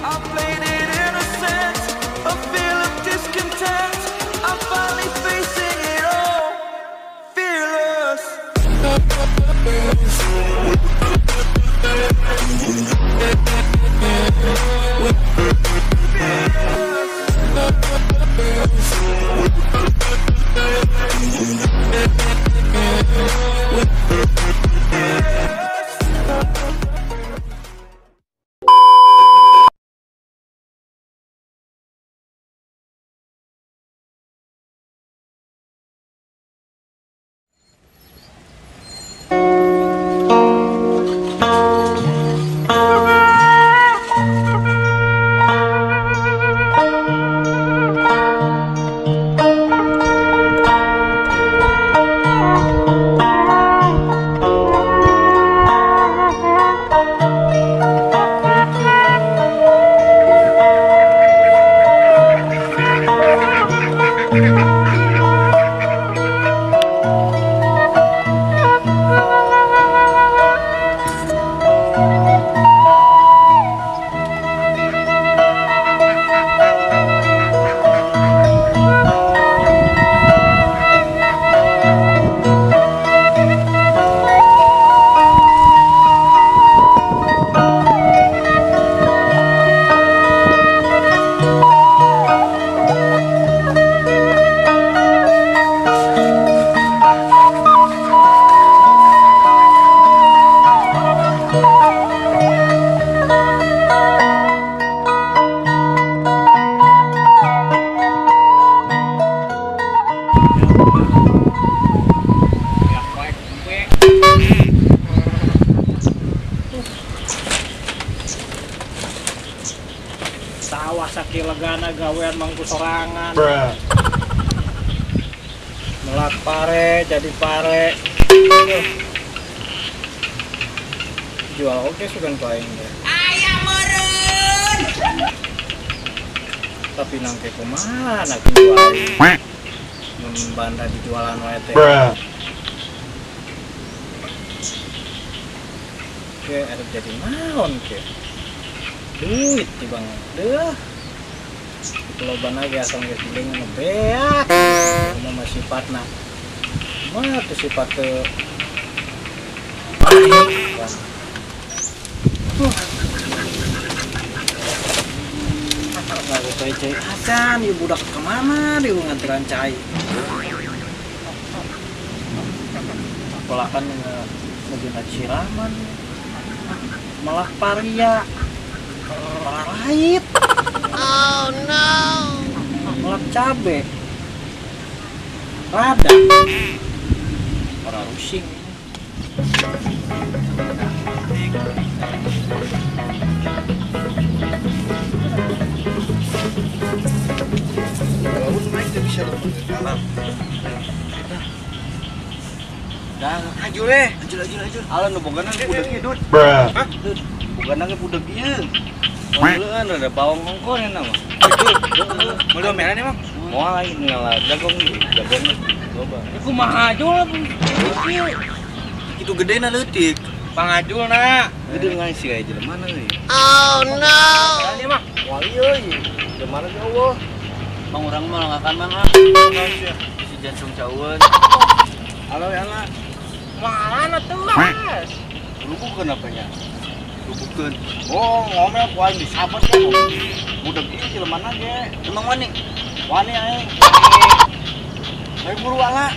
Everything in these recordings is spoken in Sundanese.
I played it innocent, a feel of discontent. I'm finally facing it all, fearless. Sawah sakilegana gawean mangku sorangan. Melak pare jadi pare. Jual oke sugan paling deh. Ayam meren. Tapi nangke kumaha jual. Mun banda dijualan wae teh. Oke, ada jadi naon ke? Duit di bang, deh. Loba lagi asal geus didengen beak. Kumaha mah sifatna? Mah tuh sifat teu. Nggak cai acan, ieu budak kemana dia nganteran cai. Pelakan ngegena siraman, malah paria. Pahit. Oh no. Melak cabe. Rada. Orang rusing. Dah, ajul eh. Ajul. Ala nu bogana budak ieu, Dud. Hah? Dud. Bogana ge budak ieu. Kan ada bawang ongkon ya nama. Mau merah nih, Mang? Moal lain ngalah jagung loba. Iku kumaha ajul itu gede na leutik. Pangajulna. Gede ngan si aya jelema mana euy. Oh no. Ini mah. Wali euy. Jelema ge eueuh. Mang urang mah ngakan mang ah. Si jantung caueun. Halo ya lah. Malan atuh mas. Lubukeun apanya? Lubukeun. Oh, ngomel ku aing disabet kan. Budak ieu jelema ge. Emang wani? Wani aing. Ayo buru ala.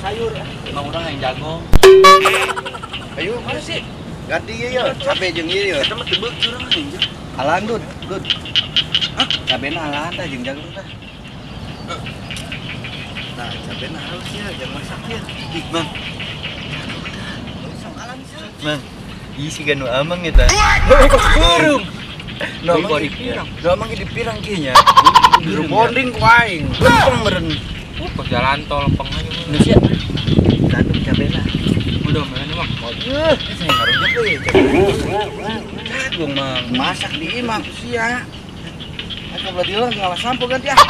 Sayur. Emang urang yang jago. Ayo, mana sih? Ganti ieu ya, cabe jeung ieu ya. Eta mah teu beuki urang anjing. Alaan, Dud. Dud. Hah? Cabena alaan tah jeung jagung tah. Nah, cabena halus ya, jangan masak ya. Ih, Mang. Mang, isi ganu amang eta. Burung. Nu amang di pirang. Nu amang di pirang kieu nya. Bonding ku aing. Lempeng meureun. Jalan tol lempeng aja. Nu sia. Gandum cabena. Udah mana mah? Yeuh, saya ngarujak euy. Jagung mah masak di imah ku sia. Atuh belah dieu ngalah sampo ganti ah.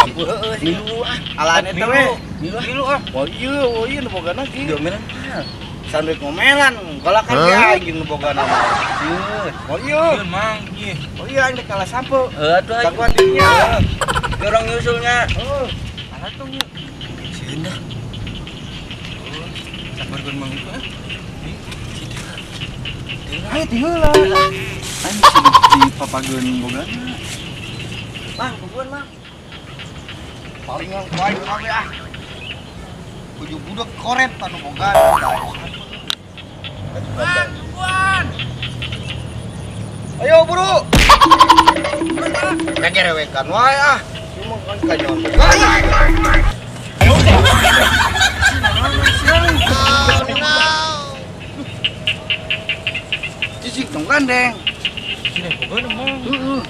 Sampo heueuh milu ah. Alaan eta we. Milu ah. Wah ieu, wah ieu nu bogana kieu. Diomelan. Sambil ngomelan Kalau kan dia aing jeung boga nama. Sieun. Oh iya. Sieun Mang. Ih. Oh iya aing kalah sampo. Heuh atuh aing. Gangguan dinya. Orang nyusulnya. Heeh. Alah tuh. Sieun dah. Sabarkeun Mang itu ah. Ayo ti heula. Aing di papageun bogana. Mang, kubuan Mang. Paling yang baik kabeh ah. Kuju budak koret anu boga. Mang, tungguan. Ayo buru. Kagerewekan wae ah. Cuma kan kanyon. Oh no. Cicik dong gandeng. Sini boga Mang. Heeh.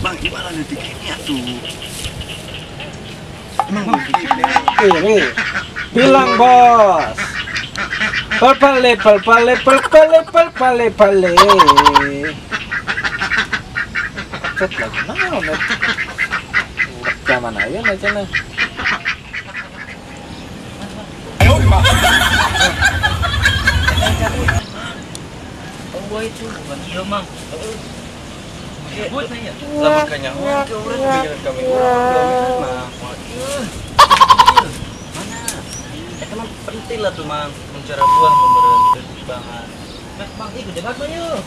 Bang, gimana detik ini atuh? Emang ini bilang bos. Pale pale pale pale pale pale pale. Cet lagi naon eta? Zaman aya na cenah. Oh, itu bukan iya, Mang. Heeh. Buat nanya. Lamun kanyahoan ke urang jangan kami urang mah. Mana? Eta mah penting lah tuh, Mang. Mun cara buah membeureun banget. Nah, Bang, ih gede banget yeuh.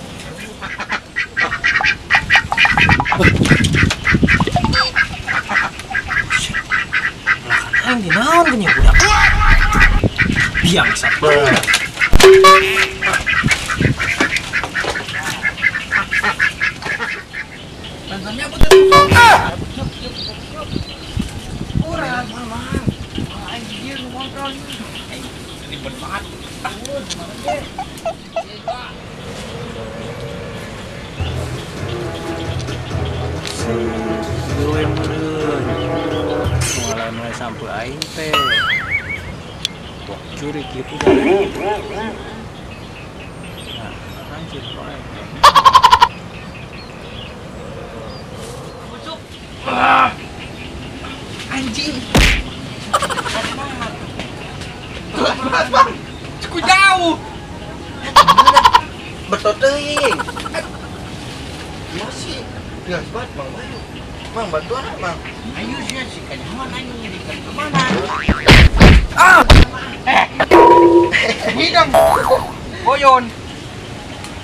Aing di naon geunya budak. Biang sabar. Bantuannya apa tuh? Kurang, Mang. Aing dia nu kontrol. Aing ribet banget. Gue meureun. Mulai-mulai sampai aing teh. Wah, curi gitu kan. Nah, anjir wae. Ah. Anjing. Berat, Bang. Cukup jauh. Betul teuing. Masih geus banget, Mang Bayu. Mang bantuan Mang. Ayo sia si kanyahoan aing ngirikan ke mana? Ah. Hidang. Boyon.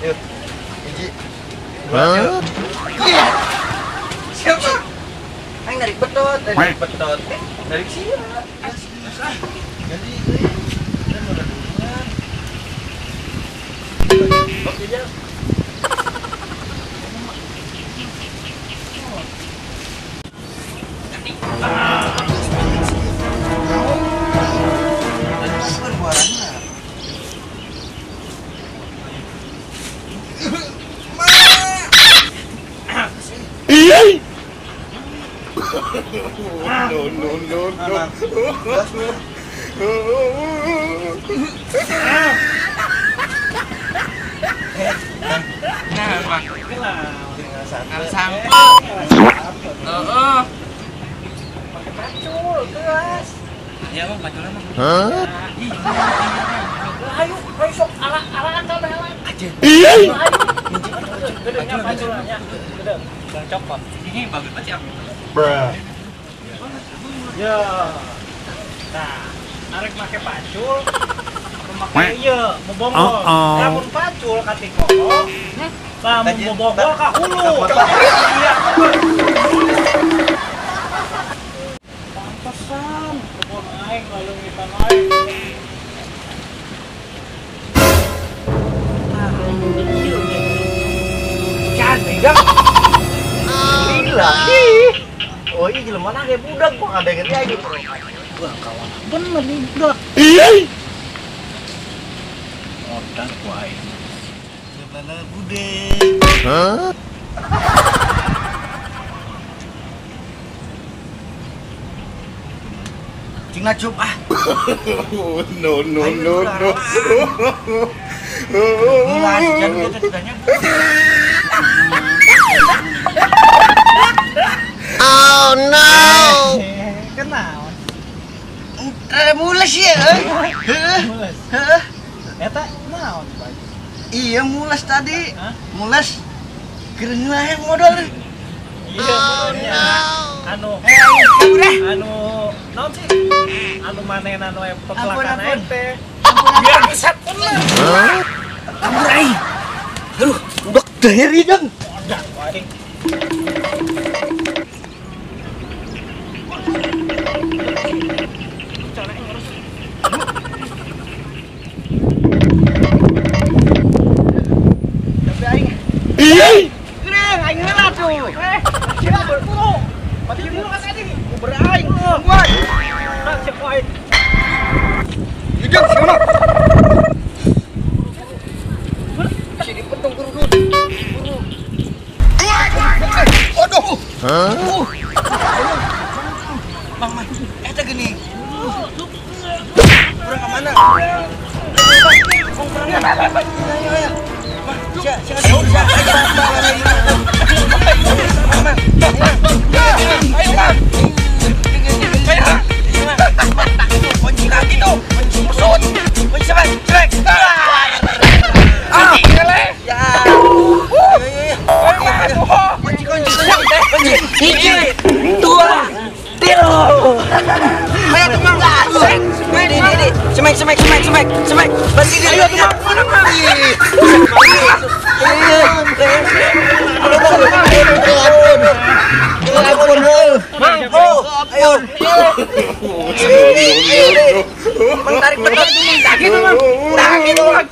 Yuk. Hiji. Dua. Iya. Siapa? Aing narik betot, narik betot. Narik sia. Jadi euy. Kan udah duluan. Oke, jalan. No, no, no, no. Nah, Bang. Sampo. Heeh. Pakai pacul, geus. Ya, Bang, paculnya, Bang. Hah? Ayo, ayo sok ala-alaan kabeh alaan. Aja. Ayo. Gedenya paculnya. Gede. Bang copot. Ini bagus banget sih aku. Bruh. Ya. Nah, arek make pacul, make ieu, mobonggol. Lamun pacul ka tikoko, lamun mobonggol ka hulu. Iya. Pantesan kebon aing lalungitan aing. Ah, ieu Can megang. Gila. Oh iya jelema mana kayak budak gua ngadengeun aja gitu. Wah, kawan bener nih budak. Modal ku aing. Kepala budek. Hah? Cing ngacup ah. No, no, no, no. Gila, si Jan kita tidaknya. Oh no. Kenal. Rada mules ya euy. Heeh. Mules. Heeh. Eta naon Pak? Iya mules tadi. Hah? Mules. Keur yang modal. Iya, no. Anu Udah. Anu naon sih? Anu manehna nu aya pepelakan Ampun, ampun. teh. Biar bisa bener. Ampun aing. Aduh, udah daheri dong. Udah, aing. Tapi aing. Gereng aing heula tuh. Sia berburu. Pati dulu kan anjing. Uber aing. Tungguan. Nah, siap aing. Hidup sama. Si dipetung kerudut. Aduh. Hah? Mang, mang, eta gini. Kurang ke mana? Kunci kaki tuh, kunci pesut, kunci sebek, sebek. Ah, ya. Kunci, kunci, kunci. Hiji, dua, tilu. Ayo tuh mang, ini, ini, semek, semek, semek, semek, semek. Berarti dia. Ayo tuh mang, mana mang? Ayo, tarik betul, tarik itu mang, tarik itu mang,